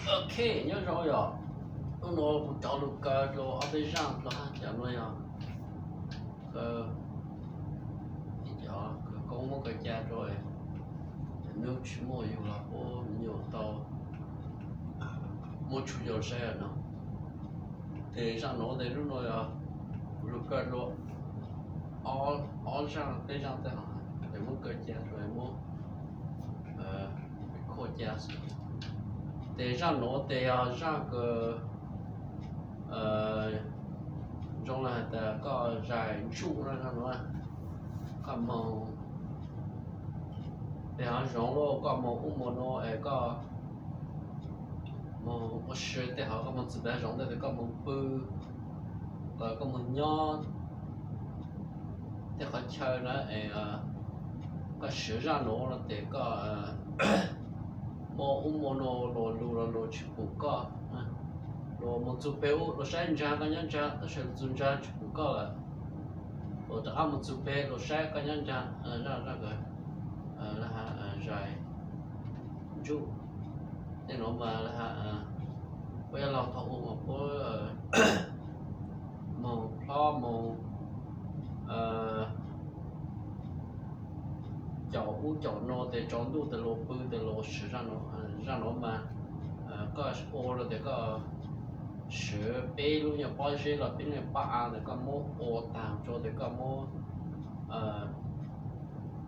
Ok, nyob zoo yom. Hnub no kuv cov lus kaw dua ob peb zaj dua hab, cov no yog ib cov kws koob muab kaw ca rua cov nub tsis muaj yus los puab me nyuam tau muab tshua yau saib no. Ces zaj nuav tes hnub no yog kuv lug kaw dua ob zaj peb zaj tej hov, ces muab kaw ca rua muab khuaj ca xwb. Ces zaj nuav tes yog zaj kws zoo le has tas koj zais ntsuj no, zaj nuav koj moog tej hov zoov lawm, koj moog ub moog no es koj moog ua si tej hov, koj moog txug pem zoov tej tes koj moog pw, koj moog nyob tej qhov chaw na es koj siv zaj nuav no tes koj muaj ub muaj no luas lug los luas tsis pum koj. Luas moog txug peg ub luas saib ntsaa koj nyob ntsaa, tab sis txug ntsaa tsis pum koj lawm. Luas rov qab moog txug peg luas saib koj nyob ntsaa, zaj zais ntsuj. Tej nuav mas puab yog laug thaum ub mas puab moog hlob moog caum ub caum no tes tsaus ntuj tes luas pw tes luas siv zaj nuav mas koj ua rua tes koj siv peb lub nyuag pob zeb los peb lub nyuag pob av tes koj muab ua taag rua tes koj muab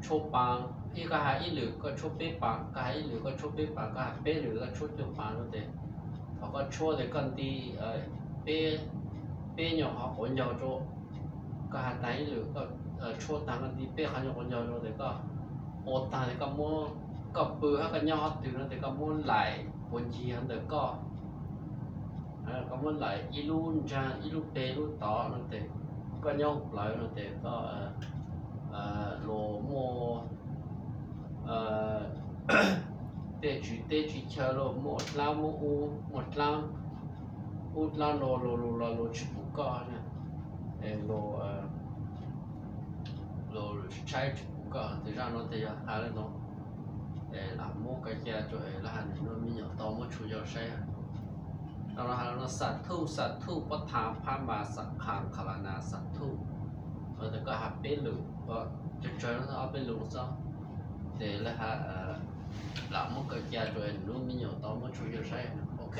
tshuab paas, ib koj has ib lwm koj tshuab peb paas, koj has ib lwm koj tshuab peb paas, koj has peb lwm koj tshuab cuaj paas rua tes thaum koj tshuab tes koj nti peb nyuag qhov quav ncaug rua. Koj has taag ib lwm, tshuab taag koj nti peb qhov nyuag quav ncaug rua tes koj ua taag tes koj muab, koj pw hab koj nyob qhov twg no tes koj muab laim puas ncig hov ntawm koj. Koj muab laim ib lub ntsaa ib lub peg lub tod no tes koj nyob hauv plawv no tes koj luas muaj tej tswv teb tswv chaw luas muaj dlaab muaj ub muaj dlaab, ub dlaab no luas lug los luas tsis pum koj, luas tshaib tsis pum koj. Tes zaj no tes yog has le nuav, es lam muab kaw ca rua es lawv has nwg nuav me nyuam tau muab tshua yau saib. Has le nuav: Xa thuj xa thuj pob tha phab mas xa qha qha la na xa thuj. Tes koj has peb lwm, tsawg tsawg ob peb lus xwb, tes lawv has lam muab kaw ca rua es nwg nuav me nyuam tau muab tshua yau saib. Ok.